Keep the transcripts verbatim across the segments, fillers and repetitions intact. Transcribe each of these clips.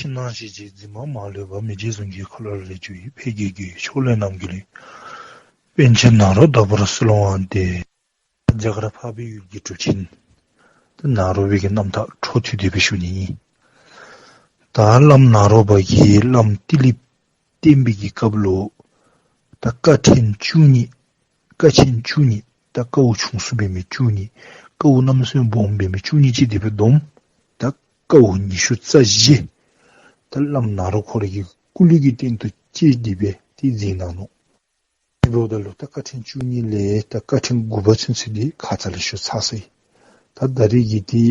ཕྱི་ནང་ཤེས་བྱའི་འཛིན་མ་མ་ལུས་པ། མི་བརྗེད་གཟུངས་ཀྱི་འཁོར་ལོ་ལས་བྱུང་བའི། ཕས་རྒོལ་གྱི་ཕྱོགས་ལས་རྣམ་རྒྱལ་བའི། པཎ་ཆེན་ནཱ་རོ་ཟླ་བར་གསོལ་བ་འདེབས། རྒྱ་གར་འཕགས་པའི་ཡུལ་གྱི་གྲུབ་ཆེན་ཏེ་ནཱ་རོ་པའི་གི་རྣམ་ཐར་འཕྲོ་མཐུད་དེ་སྦེ་ཞུ་ནི་ཨིན། ད་བླམ་ནཱ་རོ་པ་གིས་བླམ་ཏི་ལིཔ་བསྟེན་པའི་གི་སྐབས་ལུ་ད་དཀའ་ཕྲན་བཅུ་གཉིས། དཀའ་ཆེན་བཅུ་གཉིས། ད་དཀའཝ་ཆུང་སུ་འབད་མི་བཅུ་གཉིས། དཀའཝ་གནམ་མེད་ས་མེད་སྦོམ་འབད་མི་བཅུ་གཉིས་ཅིག་དེ་སྦེ་བསྡོམས། ད་དཀའཝ་ཉི་ཤུ་རྩ་བཞི་ད་བླམ་ནཱ་རོ་ཁོ་རའི་གི་སྐུ་ལུས་ཀྱི་སྟེང་དུ་བཅས་ཏེ་སྦེ་ཏེ་མཛད་གནང་ནུག། དེ་འབདཝ་ད་ལུ་ད་དཀའ་ཕྲན་བཅུ་གཉིས་ལས་ད་དཀའ་ཕྲན་དགུ་པ་ཚུན་ཚོད་འདི་ཁ་ཙ་ལས་ཞུ་ཚར་སོ་ཡི། ད་ད་རེས་ཀྱི་འདི་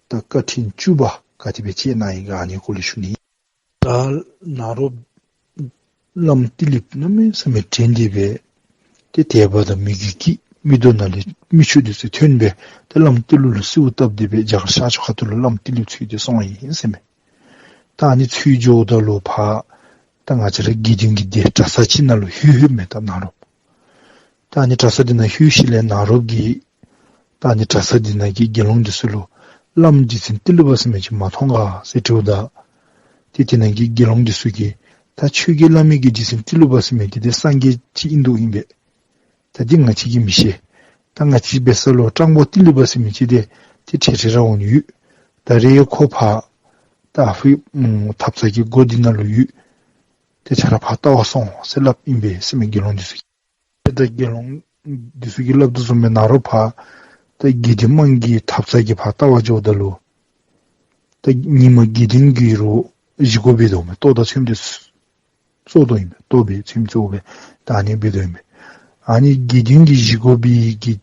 ད་དཀའ་ཕྲན་བཅུ་པ་ག་དེ་སྦེ་བཅད་གནང་ཡི་ག་ཨ་ནི་སྐོར་ལས་ཞུ་ནི། ད་ནཱ་རོ་བླམ་ཏི་ལིཔ་གནམ་མེད་ས་མེད་དྲན་ཏེ་སྦེ་ཏེ་དད་པ་དང་མོས་གུས་ཀྱིས་མིག་ཏོ་ནང་ལས་མིག་ཆུ་འདི་ཚུ་ཐོན་སྦེ་ཏེ་བླམ་ཏི་ལོ་ལུ་གསོལཝ་བཏབ་སྟེ་སྦེ་རྒྱ་གར་ཤར་ཕྱོགས་ཁ་ཐུག་ལུ་བླམ་ཏི་ལིཔ་འཚོལ་ཏེ་སོང་ཡི་ཟེར་མས། ད་ཨ་ནི་འཚོལ་འགྱོཝ་ད་ལུ་ཕར་ད་ང་བཅས་ར་དགེ་འདུན་གྱི་སྡེ་གྲྭ་ས་ཅིག་ནང་ལུ་ལྷོད་ལྷོདཔ་མས་ད་ནཱ་རོ། ད་ཨ་ནི་གྲྭ་ས་འདི་ནང་ལྷོད་ཞིནམ་ལས་ནཱ་རོ་གིས་ད་ཨ་ནི་གྲྭ་ས་འདི་ནང་གི་དགེ་སློང་འདི་ཚུ་ལུ་བླམ་རྗེ་བཙུན་ཏི་ལོ་པ་ཟེར་མི་ཅིག་མ་མཐོང་ག་ཟེར་དྲིཝ་ད་ཏེ་དེ་ནང་གི་དགེ་སློང་འདི་ཚུ་གིས་ད་ཁྱོད་ཀྱིས་སླབ་མི་གི་རྗེ་བཙུན་ཏི་ལོ་པ་ཟེར་མི་འདི་ཏེ་སངས་རྒྱས་ཅིག་ཨིན་དོ་ཨིན་པས། ད་འདི་ང་བཅས་ཀྱིས་མི་ཤེས། ད་ང་བཅས་འབད་ས་ལུ་སྤྲང་པོ་ཏི་ལོ་པ་ཟེར་མི་ཅིག་འདི་ཏེ་འཕྲལ་འཕྲལ་ར་འོང་ནི་ཡོད། ད་རེས་ཁོ་ཕར་ད་ཨ་ཕི་ཐབ་ཚང་གི་སྒོ་འདི་ནང་ལུ་ཡོད། ཏེ་ཁྱོད་ར་ཕར་བལྟ་བར་སོང་ཟེར་སླབ་ཨིན་པས་ཟེར་མས་དགེ་སློང་འདི་ཚུ་གིས། ཏེ་ད་དགེ་སློང་འདི་ཚུ་གིས་སླབ་དོ་བཟུམ་སྦེ་ནཱ་རོ་ཕར་ད་དགེ་འདུན་དམངས་ཀྱི་ཐབ་ཚང་གི་ཕར་བལྟ་བར་འགྱོཝ་ད་ལུ་ད་ཉིནམ་དགེ་འདུན་གྱི་རོགས་བཞེས་སྒོ་འབད་དོ་མས། ལྟོ་དང་ཚོདམ་འདི་ཚུ་བཙོང་དོ་ཨིན་པས། ལྟོ་འབད་ཚོདམ་བཙོང་སྦེ་ད་ཨ་ནི་འབད་དོ་ཨིན་པས། ཨ་ནི་དགེ་འདུན་གྱི་བཞེས་སྒོ་འབད་བའི་གི་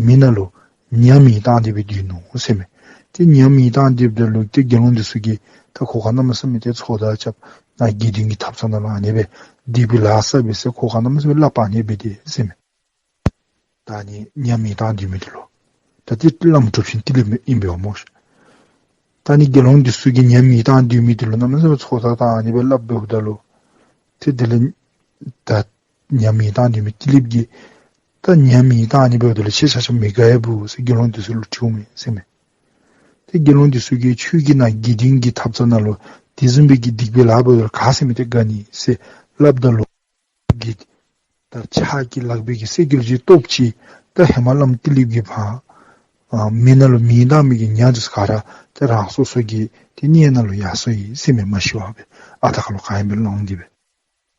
མེ་ནང་ལུ་ཉ་མེ་བཏང་སྟེ་སྦེ་སྡོད་ནུག་ཟེར་མས། ཏེ་ཉ་མེ་བཏང་སྡོདཔ་ད་ལུ་ཏེ་དགེ་སློང་འདི་ཚུ་གིས་ད་ཁོ་ག་གནམ་མེད་ས་མེད་ཏེ་ཚོགས་བདའ་རྐྱབ། ནཱ་དགེ་འདུན་གྱི་ཐབ་ཚང་ནང་ལུ་ཨ་ནི་སྦེ་སྡིག་པའི་ལཱ་བསགས་པས་ཟེར་ཁོ་ག་གནམ་མེད་ས་མེད་སླབ་ཨ་ནི་སྦེ་སྡོད་ཟེར་མས། ད་ཨ་ནི་ཉ་མེ་བཏང་སྡོད་མི་འདི་ལུ་ད་ཏེ་བླམ་གྲུབ་ཆེན་ཏི་ལོ་པ་ཨིན་པས་སྨོ་ཤིག། ད་ཨ་ནི་དགེ་སློང་འདི་ཚུ་གིས་ཉ་མེ་བཏང་སྡོད་མི་འདི་ལུ་གནམ་མེད་ས་མེད་ཚོགས་བདའ་བཏང་ཨ་ནི་སྦེ་སླབ་འབདཝ་ད་ལུ་ཏེ་དེ་ལས་ད་ཉ་མེ་བཏང་སྡོད་མི་ཏི་ལོ་པ་གིས་ད་ཉ་མེ་བཏང་ཨ་ནི་འབདཝ་ད་ལུ་ཁྱེད་ཆ་ཁྱབ་མི་དགའ་ཡི་བུ་ཟེར་དགེ་སློང་འདི་ཚུ་ལུ་དྲིཝ་མས་ཟེར་མས། ཏེ་དགེ་སློང་འདི་ཚུ་གིས་ཁྱོད་ཀྱིས་ནཱ་དགེ་འདུན་གྱི་ཐབ་ཚང་ནང་ལུ་དེ་བཟུམ་སྦེ་གི་སྡིག་པའི་ལཱ་འབདཝ་ད་ལུ་ག་ཟེར་མི་འདི་དགའ་ནི་ཟེར་སླབ་ད་ལུ་གིས་ད་ཕྱག་གི་ལག་པའི་གི་སེ་གོལ་གྱི་སྟོབས་ཀྱིས་ད་ཧེ་མ་བླམ་ཏི་ལོ་པ་གི་ཕར་ཨ་མེ་ནང་ལུ་མེ་བཏང་མི་གི་ཉ་འདི་ཚུ་ག་ར་ཏེ་རང་སོ་སོ་གི་ཏེ་གནས་ནང་ལུ་ཡར་སོ་ཡི་ཟེར་མས། མ་ཤི་བར་སྦེ་ཨ་རྟག་ལུ་ག་ཨིནམ་སྦེ་ལོང་སྟེ་སྦེ།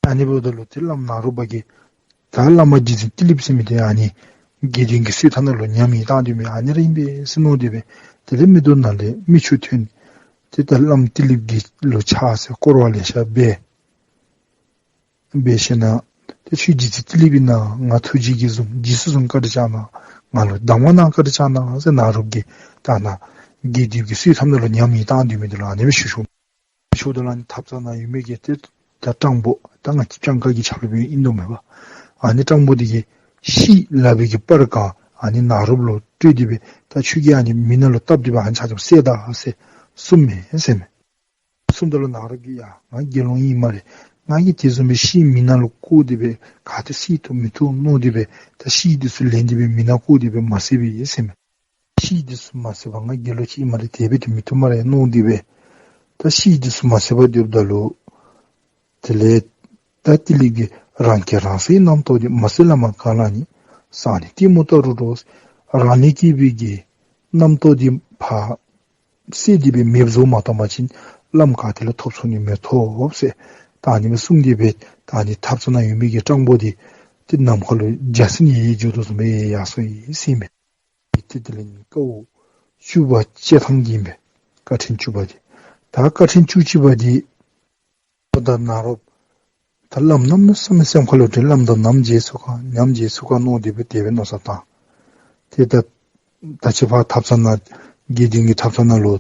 ཨ་ནི་འབདཝ་ད་ལུ་ཏེ་བླམ་ནཱ་རོ་པ་གིས་ད་བླ་མ་རྗེ་བཙུན་ཏི་ལོ་པ་ཟེར་མི་འདི་ཨ་ནི་དགེ་འདུན་གྱི་གསོལ་ཐབ་ནང་ལུ་ཉ་མེ་བཏང་སྡོད་མི་ཨ་ནི་ར་ཨིན་པས་ཟེར་མནོ་སྟེ་སྦེ་དེ་ལས་མིག་ཏོ་ནང་ལས་མིག་ཆུ་ཐོན། ཏེ་ད་བླམ་ཏི་ལོ་པ་གི་ལུ་ཕྱག་འཚལ་བསྐོར་བ་ལེ་ཤ་འབད་འབད་ཞིནམ་ལས་ཏེ་ཁྱོད་རྗེ་བཙུན་ཏི་ལོ་པ་ཨིན་ན་ང་ཐུགས་རྗེ་གིས་བཟུང་། རྗེས་སུ་བཟུང་བཀའ་དྲིན་བསྐྱང་གནང་། ང་ལུ་གདམས་ངག་གནང་བཀའ་དྲིན་བསྐྱང་གནང་ཟེར་ནཱ་རོ་པ་གིས་ད་ནཱ་དགེ་འདུན་གྱི་གསོལ་ཐབ་ནང་ལུ་ཉ་མེ་བཏང་སྡོད་མི་འདི་ལུ་ཨ་ནི་སྦེ་ཞུ་ཞུཝ་མས། ཞུཝ་ད་ལུ་ཨ་ནི་ཐབ་ཚང་ནང་ཡོད་མི་གི་ཏེ་ད་སྤྲང་པོ་ད་ང་བཅས་སྤྱང་ཀ་གི་ཆ་ལུགས་སྦེ་ཨིན་དོ་མས་པ། ཨ་ནི་སྤྲང་པོ་འདི་གིས་ཤི་སླབ་པའི་གི་སྤར་གང་ཨ་ནི་ནཱ་རོ་པ་ལུ་སྤྲོད་དེ་སྦེ་ད་ཁྱོད་ཀྱིས་ཨ་ནི་མེ་ནང་ལུ་བཏབ་སྟེ་སྦེ་ཨ་ནི་ཆ་ཁྱབ་བསད་ད་ཟེར་གསུངམ་མས་ཟེར་མས། གསུངམ་ད་ལུ་ནཱ་རོ་པ་གིས་ཡ་ང་དགེ་སློང་ཨིན་སྨ་རེ། ང་གིས་དེ་བཟུམ་སྦེ་ཤིག་མེ་ནང་ལུ་བཀོ་སྟེ་སྦེ་ག་ཏེ་བསད་བཏུབ་མི་བཏུབ་མནོ་སྟེ་སྦེ་ད་ཤིག་འདི་ཚུ་ལེན་ཏེ་སྦེ་མེ་ནང་བཀོ་སྟེ་སྦེ་མ་བསད་པས་ཟེར་མས། ཤིག་འདི་ཚུ་མ་བསད་པར་ང་དགེ་སློང་ཅིག་ཨིན་སྨ་རེ། དེ་སྦེ་འདི་མི་བཏུབ་སྨ་རེ་མནོ་སྟེ་སྦེ་ད་ཤིག་འདི་ཚུ་མ་བསད་པར་སྡོདཔ་ད་ལུ་དེ་ལས་ད་ཏི་ལོ་པ་གིས་རང་སྐྱེ་རང་སའི་རྣམ་རྟོག་འདི། མ་བསད་བླ་མ་གང་ལ་ནི། སང་ནི་གཏི་མུག་ལྟ་རུ་འགྲོ། རང་ལས་སྐྱེས་པའི་གི་རྣམ་རྟོག་འདི་ཕར་བསད་དེ་སྦེ་མེདཔ་བཟོ་མ་བཏང་པ་ཅིན་བླམ་ག་ཏེ་ལས་ཐོབ་ཚུགས་ནི་མི་ཐོབ་ཟེར་ད་ཨ་ནི་སྦེ་གསུངས་ཏེ་སྦེ་ད་ཨ་ནི་ཐབ་ཚང་ནང་ཡོད་མི་གི་སྤྲང་པོ་འདི་ཏེ་ནམ་མཁའ་ལུ་འཇའ་ཚོན་ཡལ་ཡལ་འགྱོ་དོ་བཟུམ་སྦེ་ཡལ་ཡར་སོ་ཡི་ཟེར་མས། ཏེ་དེ་ལས་ནི་དཀའཝ་བཅུ་པ་བཅད་ཐངས་ཨིན་པས། དཀའ་ཕྲན་བཅུ་པ་འདི། ད་དཀའ་ཕྲན་བཅུ་གཅིག་པ་འདི་ད་ནཱ་རོ་པ་ད་བླམ་གནམ་མེད་ས་མེད་སེམས་ཁ་ལུ་དྲན། བླམ་དང་ནམ་མཇལ་ཚུགས་ག་ནམ་མཇལ་ཚུགས་ག་མནོ་སྟེ་སྦེ་དེ་སྦེ་མནོ་བསམ་བཏང་། ཏེ་ད་ད་ཅི་ཕར་ཐབ་ཚང་ནང་དགེ་འདུན་གྱི་ཐབ་ཚང་ནང་ལུ་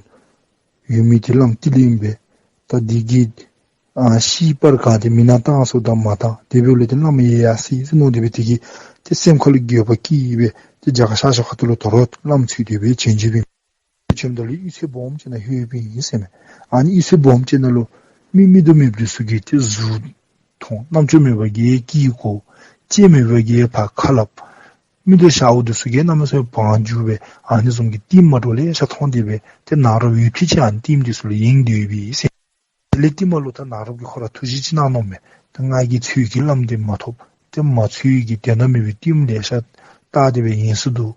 ཡོད་མི་འདི་བླམ་ཏི་ལོ་པ་ཨིན་པས། ད་འདི་གིས་ཨ་ཤིག་སྤར་གང་འདི་མེ་ནང་བཏང་ཚུགས་དང་མ་བཏང་། དེ་འབདཝ་ལས་ཏེ་བླམ་ཡལ་ཡར་སོ་ཡི་ཟེར་མནོ་སྟེ་སྦེ་དེ་གིས་ཏེ་སེམས་ཁ་ལུ་འགྱོད་པ་སྐྱེས་སྦེ་ཏེ་རྒྱ་གར་ཤར་ཕྱོགས་ཁ་ཐུག་ལུ་དོ་རུང་བླམ་འཚོལ་ཏེ་སྦེ་བྱོན་བྱོནམ་ཨིན། བྱོནམ་ད་ལུ་གཡུས་ཚན་སྦོམ་ཅིག་ནང་ལྷོད་ཡོདཔ་ཨིན་ཟེར་མས། ཨ་ནི་གཡུས་ཚན་སྦོམ་ཅིག་ནང་ལུ་མི་མིག་ཏོ་མེདཔ་འདི་ཚུ་གིས་ཏེ་གཟུགས་མཐོང་། རྣམ་ཅོ་མེད་པ་གིས་སྐད་གོ། ལྕེ་མེད་པ་གིས་ཕར་ཁ་སླབ། མིག་ཏོ་ཞརཝ་འདི་ཚུ་གིས་གནམ་མེད་ས་མེད་བང་རྒྱུག་སྦེ་ཨ་ནི་བཟུམ་གྱི་ལྟདམོ་མ་འདྲཝ་ལེ་ཤ་མཐོང་སྟེ་སྦེ་ཏེ་ནཱ་རོ་པའི་ཕྱི་ཅིག་ཨ་ནི་ལྟདམོ་འདི་ཚུ་ལུ་ཡེངས་སྡོད་ཡོདཔ་ཨིན་ཟེར། དེ་ལས་ཏེ་མ་ལུ་ད་ནཱ་རོ་པ་གིས་ཁོ་ར་ཐུགས་རྗེ་ཅིག་གནང་ནུག་མས། ད་ང་གིས་འཚོལ་གྱི་བླམ་འདི་མ་ཐོབ། ཏེ་མ་འཚོལ་གྱི་དོན་དག་མེད་པའི་ལྟདམོ་ལེ་ཤ་བལྟ་སྟེ་སྦེ་ཡིན་ས་འདུག།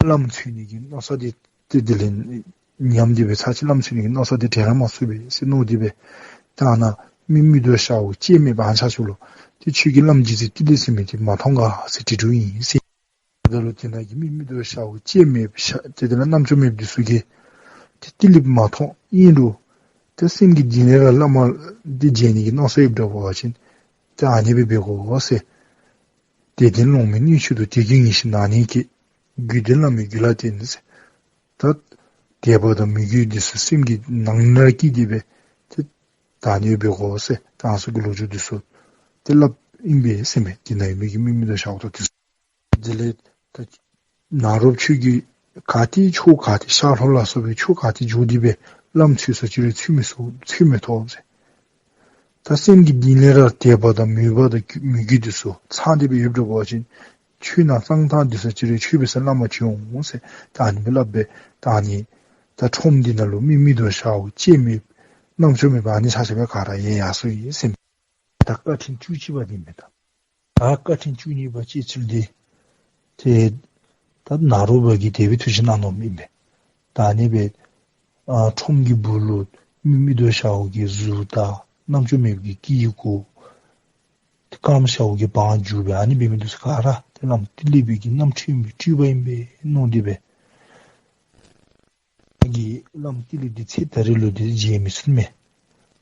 བླམ་འཚོལ་ནི་གི་མནོ་བསམ་འདི་ཏེ་དེ་ལས་ཉམས་ཏེ་སྦེ་ཚར་གཅིག་བླམ་འཚོལ་ནི་གི་མནོ་བསམ་འདི་དྲན་ར་མ་ཚུགས་པས་ཟེར་མནོ་སྟེ་སྦེ། ད་ཨ་ནཱ་མི་མིག་ཏོ་ཤརཝ་ཅིག་མེད་པ་ཨ་ནཱ་ཆ་ཤོག་ལོ། ཏེ་ཁྱོད་ཀྱིས་བླམ་རྗེ་བཙུན་ཏི་ལི་ཟེར་མི་འདི་མ་མཐོང་ག་ཟེར་དྲི་དོ་ཨིན་ཟེར། ད་ལུ་དེ་ནང་གི་མི་མིག་ཏོ་ཤརཝ་ཅིག་མེད་པ་ཤར་ཏེ་དེ་ལས་རྣམ་ཅོ་མེདཔ་འདི་ཚུ་གིས་ཏེ་ཏི་ལི་མ་མཐོང་ཨིན་རུང་ཏེ་སེམས་ཀྱི་གཏིང་ལས་ར་བླམ་འདི་མཇལ་ནི་གི་མནོ་བསམ་ཡོདཔ་འདྲཝ་འབད་བ་ཅིན་ཏེ་ཨ་ནི་སྦེ་འབད་དགོ་ཟེར། དད་ལྡན་སློབ་མའི་སྣོད་མཆོག་ཏུ། དད་གུས་ངེས་ཤིང་ན་ནིང་སྐྱེས། དགོས་འདོད་བླ་མའི་རྒྱུད་ལ་བརྟེན་ཟེར། ད་དད་པ་དང་མོས་གུས་འདི་ཚུ་སེམས་ཀྱི་ནང་ན་སྐྱེས་ཏེ་སྦེ་ཏེ་ད་ཨ་ནི་སྦེ་འབད་དགོ་ཟེར། ད་ཨ་ནི་ཚུ་གི་ལོ་རྒྱུས་འདི་ཚུ་ཏེ་སླབ་ཨིན་པས་ཟེར་མས། དེ་ནང་ཡོད་མི་གི་མི་མིག་ཏོ་ཤརཝ་དང་འདི་ཚུ། དེ་ལས་ད་ནཱ་རོ་པ་ཁྱོད་ཀྱིས་ག་ཏེ་ཕྱོགས་ག་ཏེ་ཤར་ལྷོ་ལ་སོགས་པའི་ཕྱོགས་ག་ཏེ་འགྱོ་སྟེ་སྦེ་བླམ་འཚོལ་ས་ཅི་རུང་འཚོལ་མི་ཚུགས་འཚོལ་མི་ཐོབ་ཟེར། ད་སེམས་ཀྱི་གཏིང་ལས་ར་དད་པ་དང་མོས་པ་དང་མོས་གུས་འདི་ཚུ་ཚང་སྟེ་སྦེ་ཡོདཔ་འདྲཝ་འབད་བ་ཅིན་ཆོས་ནང་གཙང་ཐང་འདི་ཚུ་ཅི་རུང་ཆོས་འབད་སར་བླ་མ་ཅིག་འོང་ཟེར། ད་ཨ་ནི་སྦེ་སླབ་སྦེ་ད་ཨ་ནི་ད་ཁྲོམ་འདི་ནང་ལུ་མི་མིག་ཏོ་ཤརཝ་ཅིག་མེད་རྣམ་ཅོ་མེད་པ་ཨ་ནི་ཆ་ཁྱབ་སྦེ་ག་ར་ཡལ་ཡར་སོ་ཡི་ཟེར་མས། ད་བཀའ་ཕྲན་བཅུ་གཅིག་པ་འདི་མས། ད་ད་བཀའ་ཕྲན་བཅུ་གཉིས་པ་སྤྱོད་ཚུལ་འདི་ཏེ་ད་ནཱ་རོ་པ་གིས་དེ་སྦེ་ཐུགས་བཞེད་གནང་ནུག་མས། ད་ཨ་ནི་སྦེ་ཨ་ཁྲོམ་གྱི་སྦུག་ལུ་མི་མིག་ཏོ་ཤརཝ་གིས་གཟུགས་བལྟ། རྣམ་ཅོ་མེདཔ་གིས་སྐད་གོ། རྐངམ་ཤརཝ་གིས་བང་རྒྱུག་སྦེ་ཨ་ནི་འབད་མི་འདི་ཚུ་ག་ར་ཏེ་བླམ་ཏི་ལི་པའི་གི་རྣམ་འཕྲུལ་ཨིན་པས། སྤྲུལ་པ་ཨིན་པས་མནོ་སྟེ་སྦེ། ང་གིས་བླམ་ཏི་ལི་འདི་ཚེ་ད་རེས་ལུ་འདི་མཇལ་མི་ཚུགས་མས།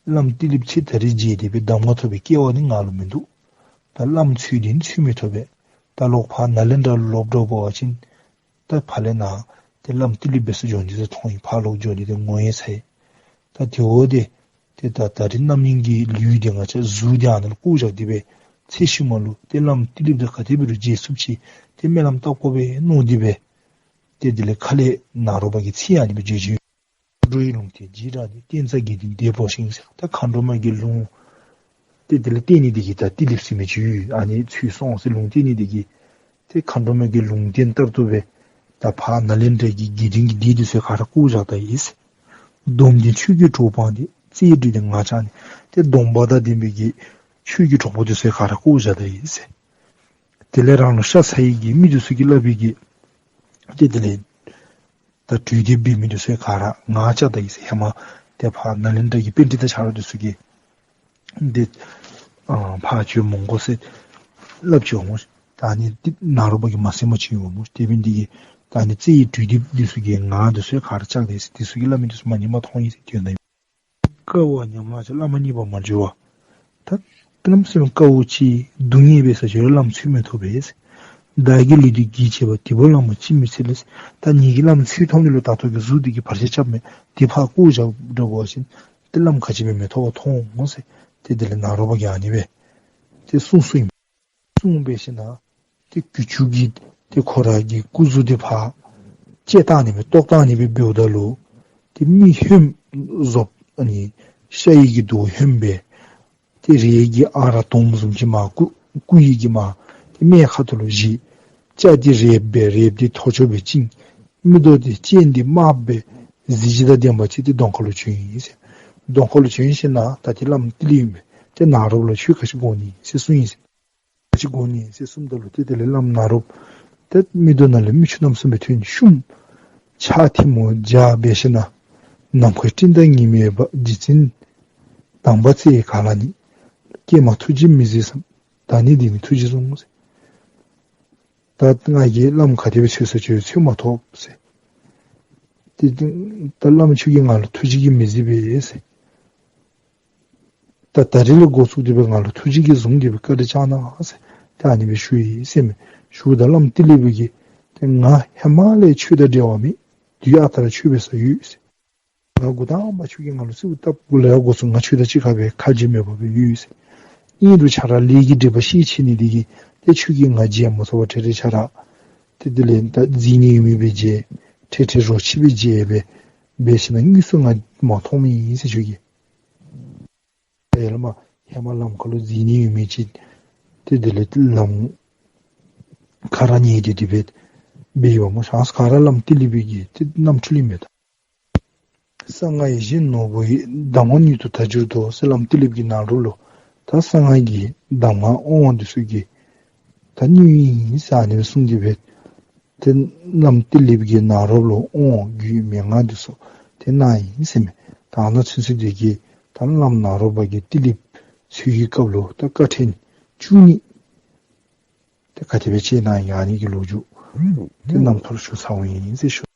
བླམ་ཏི་ལི་ཚེ་ད་རེས་མཇལ་ཏེ་སྦེ་གདམས་ངག་ཐོབ་པའི་སྐལ་བ་ནི་ང་ལུ་མིན་འདུག། ད་བླམ་འཚོལ་འདི་འཚོལ་མི་ཐོབ་པས། ད་ལོག་ཕར་ནཱ་ལེནྡྲ་ལུ་ལོག་འགྱོ་བ་ཅིན་ད་ཕར་ལས་ནཱ་ཏེ་བླམ་ཏི་ལི་འབད་སར་འགྱོ་ནི་ཟེར་མཐོང་ཡི། ཕར་ལོག་འགྱོ་ནི་འདི་ངོ་ཡང་ཚ་ཡི། ད་དེ་འབདཝ་ད་ཏེ་ད་ད་རེས་རྣམ་སྨིན་གྱི་ལུས་འདི་ང་བཅས་གཟུགས་འདི་ཨ་ནཱ་ལུ་བཀོ་བཞག་སྟེ་སྦེ་ཚེ་ཤུལ་མ་ལུ་ཏེ་བླམ་ཏི་ལི་འདི་ག་དེ་འབད་རུང་མཇལ་ཚུགསཔ་ཅིག་ཏེ་སྨོན་ལམ་བཏབ་དགོ་པས་མནོ་སྟེ་སྦེ། ཏེ་དེ་ལས་ཁ་ལས་ནཱ་རོ་པ་གིས་ཚིག་ཨ་ནི་སྦེ་བརྗོད་བྱུང་། མཁའ་འགྲོའི་ལུང་བསྟན་རྗེས་འབྲངས་ཏེ། བསྟན་རྩ་དགེ་འདུན་སྡེ་སྤོ་ཞིང་ཟེར། ད་མཁའ་འགྲོ་མ་གི་ལུང་ཏེ་དེ་ལས་བསྟན་ནི་འདི་གིས་ད་ཏི་ལི་པ་ཟེར་མི་ཅིག་ཡོད། ཨ་ནི་འཚོལ་སོང་ཟེར་ལུང་བསྟན་ནི་འདི་གིས་ཏེ་མཁའ་འགྲོ་མ་གི་ལུང་བསྟན་ལྟར་དུ་སྦེ་ད་ཕར་ནཱ་ལེནྡྲ་གི་དགེ་འདུན་གྱི་སྡེ་འདི་ཚུ་ག་ར་བཀོ་བཞག་ད་ཡི་ཟེར། སྡོམ་ལྡན་ཆོས་ཀྱི་གྲོགས་སྤངས་ཏེ། རྩེ་སྤྲུལ་ཏེ་ངག་བཅད་ནས། ཏེ་སྡོམ་པ་དང་ལྡན་པའི་གི་ཆོས་ཀྱི་གྲོགས་པོ་འདི་ཚུ་ག་ར་བཀོ་བཞག་ད་ཡི་ཟེར། དེ་ལས་རང་ལུ་ཤ་ཚ་བའི་གི་མི་འདི་ཚུ་གིས་སླབ་པའི་གི་ཏེ་དེ་ལས་ད་གྲོས་འདེབས་འབད་མི་འདི་ཚུ་ག་ར་ངག་བཅད་ད་ཡི་ཟེར། ཧེ་མ་ཏེ་ཕར་ནཱ་ལེནྡྲ་གི་པཎྜི་ཏ་ཆ་རོགས་འདི་ཚུ་གིས་ཏེ་ཨ་ཕར་བྱོན་མི་དགོ་ཟེར་སླབ་ཅི་འོང་སྨོ། ད་ཨ་ནི་ཏེ་ནཱ་རོ་པ་གིས་མ་གསན་པར་བྱོན་འོང་སྨོ། དེ་འབད་ནི་འདི་གིས་ད་ཨ་ནི་རྩེ་ཡི་གྲོས་འདེབས་འདི་ཚུ་གི་ངག་འདི་ཚུ་ག་ར་བཅད་ད་ཡི་ཟེར། འདི་ཚུ་གིས་སླབ་མི་འདི་ཚུ་མ་ཉནམ་མཐོང་ཡི་ཟེར། དོན་དག་དཀའ་བ་ཉམས་བླངས་ཀྱང་། བླ་མ་རྙེད་པར་མ་འགྱུར་བ། ད་གནམ་མེད་ས་མེད་དཀའཝ་སྤྱད་སྡུག་བསྔལ་འབད་ས་ཅི་རུང་བླམ་འཚོལ་མི་ཐོབ་པས། བདག་གི་ལུས་འདི་གིས་བྱས་པ། དེ་བོ་བླ་མ་ཅིས་མི་འཚོལ་ལེགས། ད་ངེ་གི་བླམ་འཚོལ་མཐོང་ནི་ལུ་ད་ལྟོ་གི་གཟུགས་འདི་གིས་བར་ཆད་རྐྱབ་མས། དེ་ཕར་བཀོ་བཞག་འགྱོ་བ་ཅིན་ཏེ་བླམ་ག་ཅི་སྦེ་མི་ཐོབ་པར་མཐོང་འོང་ཟེར། ཏེ་དེ་ལས་ནཱ་རོ་པ་གིས་ཨ་ནི་སྦེ་ཏེ་གསུངས་གསུངསམ་ཨིན། གསུངས་འབད་ཞིནམ་ལས་ཏེ་གྱི་ཅུང་གིས་ཏེ་ཁོ་ར་གི་སྐུ་གཟུགས་འདི་ཕར་བཅད་བཏང་ནི་སྦེ་བཏོག་བཏང་ནི་སྦེ་འབདཝ་ད་ལུ་ཏེ་མི་ཧོནམ་བཟོ་ཨ་ནི་ཤ་ཡི་གི་མདོག་ཧོནམ་སྦེ་ཏེ་རས་ཀྱི་ཨ་རག་དོམ་བཟུམ་ཅིག་མར་སྐུ་སྐུ་ཡི་གི་མར་ཏེ་སྨད་ཁ་ཐུག་ལུ་བཞེས། སྐྱ་འདི་རལཔ་སྦེ་རལཔ་འདི་ཐོར་ཅོག་སྦེ་བཅིངས། མིག་ཏོ་འདི་སྤྱན་འདི་དམརཔོ་སྦེ་གཟི་བརྗིད་དང་ལྡན་པ་ཅིག་ཏེ་གདོང་ཁ་ལུ་བྱོན་ཡི་ཟེར། གདོང་ཁ་ལུ་བྱོན་ཞིནམ་ལས་ད་ཏེ་བླམ་ཏི་ལི་ཨིན་པས། ཏེ་ནཱ་རོ་པ་ལུ་ཁྱོད་ག་ཅི་དགོ་ནི་ཟེར་གསུངས་ཡི་ཟེར། ག་ཅི་དགོ་ནི་ཟེར་གསུངམ་ད་ལུ་ཏེ་དེ་ལས་བླམ་ནཱ་རོ་པ་ཏེ་མིག་ཏོ་ནང་ལས་མིག་ཆུ་རྣམ་གསུམ་སྦེ་ཐོན། ཤུམ་ཕྱག་ཐལ་མོ་སྦྱར་འབད་ཞིནམ་ལས་ནམ་མཁའི་སྤྲིན་དང་ཉི་མའི་འབབ། རྗེ་བཙུན་དམ་པ་རྩེ་ག་ལ་ནི། ཀྱེ་མ་ཐུགས་རྗེས་མི་གཟིགས་སམ། ད་ནི་འདི་ནི་ཐུགས་རྗེས་བཟུང་ཟེར། ད་ང་གིས་བླམ་ག་དེ་སྦེ་འཚོལ་ས་ཅི་རུང་འཚོལ་མ་ཐོབ་ཟེར། ཏེ་ད་བླམ་ཁྱོད་ཀྱིས་ང་ལུ་ཐུགས་རྗེ་གིས་མི་གཟིགས་པས་ཟེར། ད་ད་རིས་ལས་འགོ་བཙུགས་ཏེ་སྦེ་ང་ལུ་ཐུགས་རྗེ་གིས་བཟུང་སྟེ་སྦེ་བཀའ་དྲིན་བསྐྱང་གནང་ཟེར། ད་ཨ་ནི་སྦེ་ཞུ་ཡི་ཟེར་མས། ཞུཝ་ད་བླམ་ཏི་ལི་པ་གིས་ཏེ་ང་ཧེ་མ་ལས་ཁྱོད་དང་འབྲེལ་བ་མེད། དུས་ཨ་རྟག་ར་ཁྱོད་འབད་སར་ཡོད་ཟེར། ང་འགོ་དང་པ་ཁྱོད་ཀྱིས་ང་ལུ་གསོལཝ་བཏབ་གོང་ལས་འགོ་བཙུགས་ང་ཁྱོད་དང་གཅིག་ཁར་སྦེ་ཁ་འབྱལ་མེད་པར་སྦེ་ཡོད་ཟེར། ཨིན་རུང་ཁྱོད་ར་ལས་ཀྱི་སྒྲིབ་པ་ཤས་ཆེ་ནི་འདི་གིས་ཏེ་ཁྱོད་ཀྱིས་ང་མཇལ་མ་ཚུགས་པར་ཐེངས་རེ་ཁྱོད་ར་ཏེ་དེ་ལས་ད་འཛིང་ནི་ཡོད་མི་སྦེ་མཇལ། ཐེངས་རེ་རོ་ཁྱི་སྦེ་མཇལ་སྦེ་འབད་ཞིནམ་ལས་དངོས་སུ་ང་མ་མཐོང་མི་ཨིན་ཟེར་ཁྱོད་ཀྱིས། ཡར་ལས་མར་ཧེ་མ་ལམ་ཁ་ལུ་འཛིང་ནི་ཡོད་མི་ཅིག་ཏེ་དེ་ལས་ལམ་ཁར་ཉལ་ཏེ་དེ་སྦེ་འབད་ཡོདཔ་སྨོ། ཨ་ནི་ཁར་བླམ་ཏི་ལི་པ་གིས་ཏེ་རྣམ་འཕྲུལ་ཨིན་མས་ད། གསང་སྔགས་ཡིད་བཞིན་ནོར་བུ་ཡི། གདམས་ངག་སྣོད་དུ་ད་གྱུར་ཏོ་ཟེར་བླམ་ཏི་ལིཔ་གི་ནཱ་རོ་ལུ་ད་གསང་སྔགས་ཀྱི་གདམས་ངག་དབང་བ་འདི་ཚུ་གི་ད་སྣོད་ཨིན་ཟེར་ཨ་ནི་སྦེ་གསུངས་ཏེ་སྦེ་ཏེ་བླམ་ཏི་ལིཔ་གི་ནཱ་རོ་ལུ་དབང་བསྒྱུར་མན་ངག་འདི་ཚུ་ཏེ་གནང་ཡི་ཟེར་མས། ད་ཨ་ནཱ་ཚུན་ཚོད་འདི་གིས་ད་བླམ་ནཱ་རོ་པ་གིས་ཏི་ལིཔ་འཚོལ་བའི་སྐབས་ལུ་ད་དཀའ་ཕྲན་བཅུ་གཉིས་ཏེ་ག་དེ་སྦེ་སྤྱད་གནང་ཡི་ཨ་ནི་གི་ལོ་རྒྱུས་ཏེ་རྣམ་ཐར་ཞུ་ཚརཝ་ཨིན་ཟེར་ཞུ།